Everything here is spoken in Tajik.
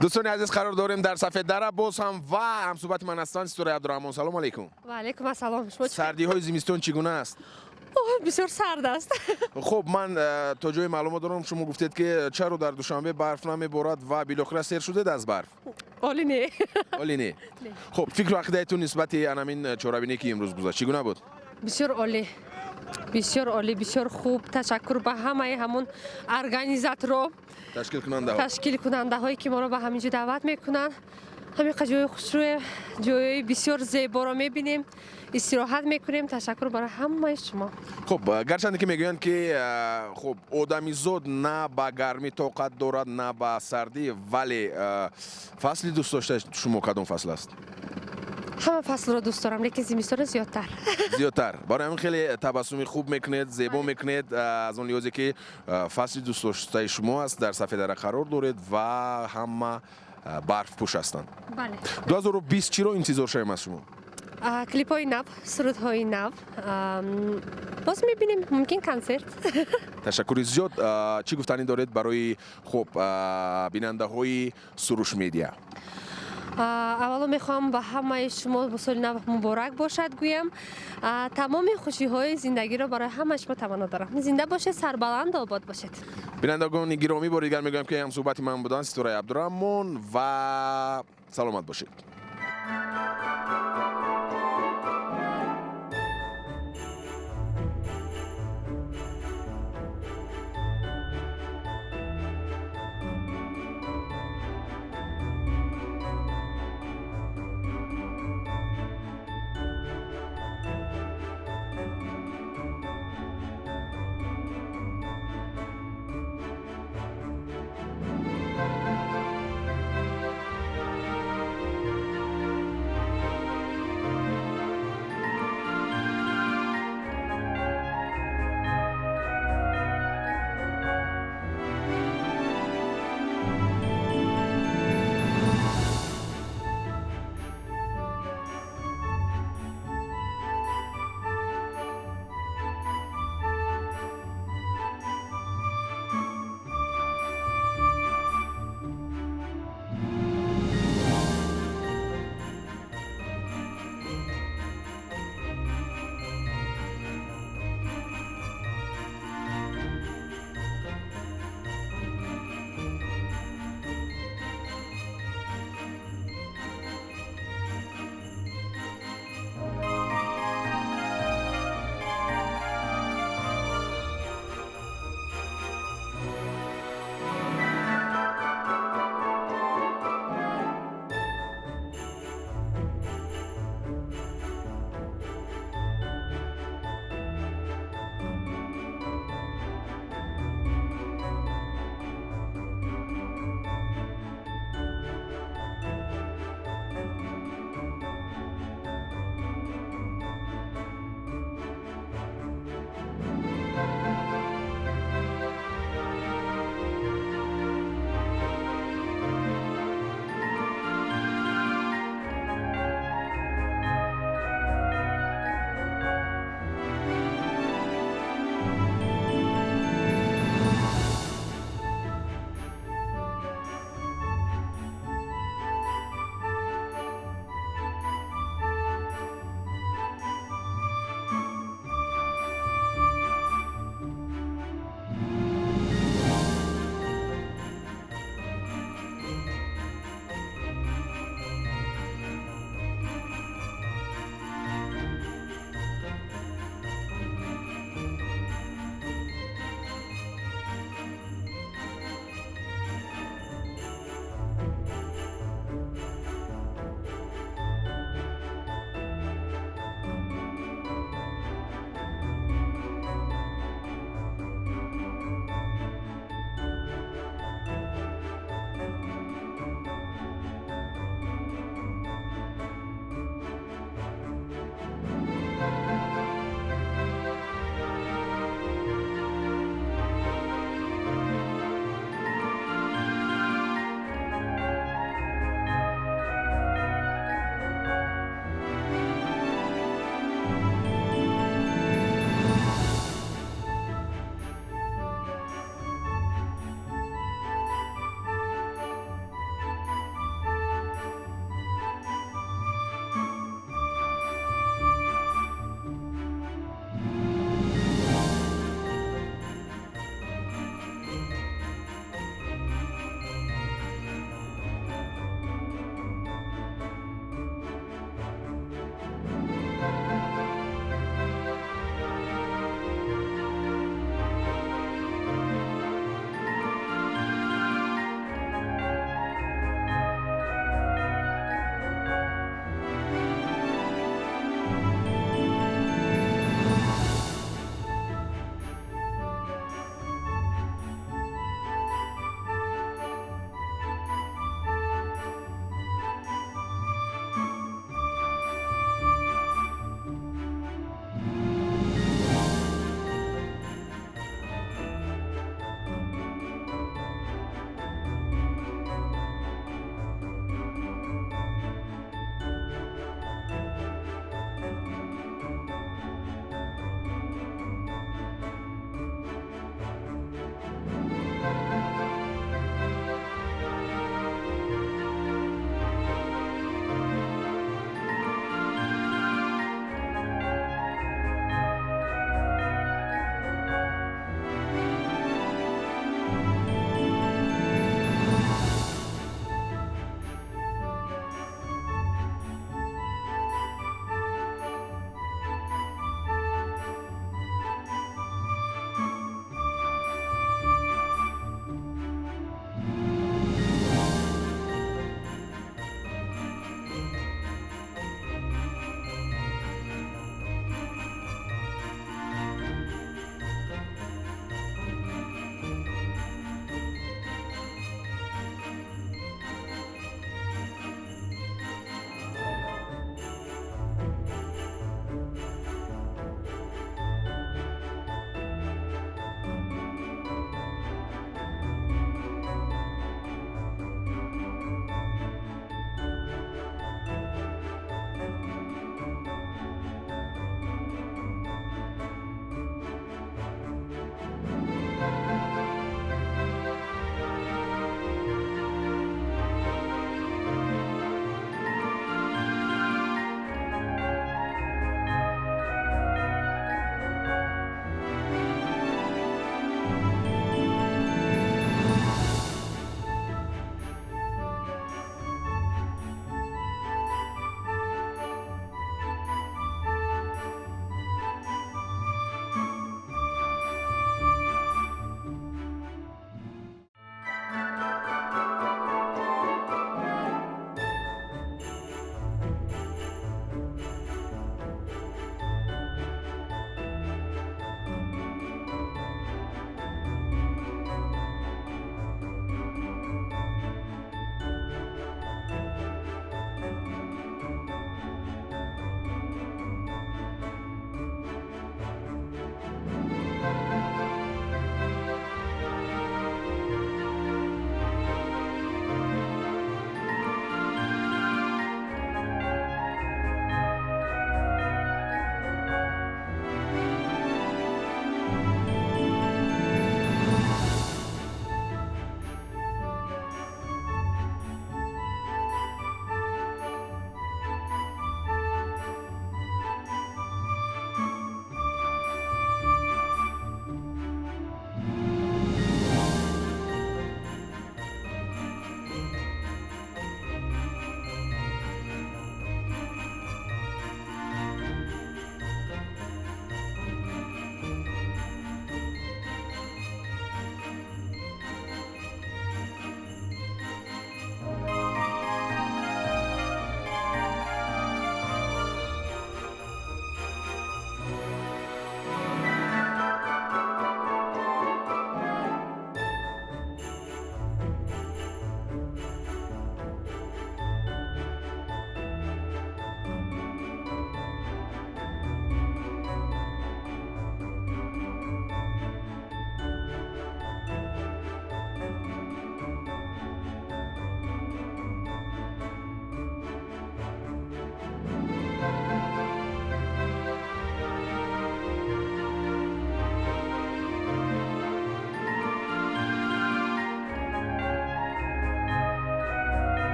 Дӯстони азиз, қарор дорем дар Сафеддара боз ҳам ва ҳамсӯҳбати ман ҳастанд Ситораи Абдураҳмон. Салом алейкум. Ва алейкум ассалом. Шумо чӣ? Сардиҳои зимистон чӣ гуна аст? Оҳ, бисёр сард аст. Хуб, ман то ҷои маълумот дорам, шумо гуфтед, ки чаро дар Душанбе барф намеборад ва билохира сер шудед аз барф? Олӣ не. Олӣ не. Хуб, фикру ақидаи нисбати анамин чорабинӣ, ки имрӯз гузашт, чӣ гуна буд? Бисёр олӣ. Бисёр олӣ, бисёр хуб. Ташаккур ба ҳамаи ҳамон организаторо, ташкилкунандаҳо, ташкилкунандаҳое, ки моро ба ҳамин ҷо даъват мекунанд. Ҳамин ҷои хушрӯе, ҷои бисёр зеборо мебинем, истироҳат мекунем. Ташаккур барои ҳамаи шумо. Хуб, гарчанде ки мегӯянд, ки хуб, одамизод на ба гармӣ тоқат дорад, на ба сардӣ, вале фасли дӯстдоштаи шумо кадом фасл аст? Ҳама фаслро дӯст дорам, лекин зимистонро зиёдтар. Зиёдтар. Барои ҳамин хеле табассуми хуб мекунед, зебо мекунед, аз он лиҳозе ки фасли дӯстдоштаи шумо аст. Дар Сафедара қарор доред ва ҳама барфпӯш ҳастанд. Бале. 2020 чиро интизор шавем аз шумо? Клипҳои нав, сурудҳои нав. Боз мебинем, мумкин, консерт. Ташаккури зиёд. Чӣ гуфтанӣ доред барои, хуб, бинандаҳои Суруш Медиа? Аввало мехоҳам ба ҳамаи шумо соли нав муборак бошад гӯям. Тамоми хушиҳои зиндагиро барои ҳамаи шумо таманно дорам. Зинда бошед, сарбаланду обод бошед. Бинандагони гиромӣ, бори дигар мегӯям, ки ҳамсӯҳбати ман буданд Ситораи Абдураҳмон ва саломат бошед.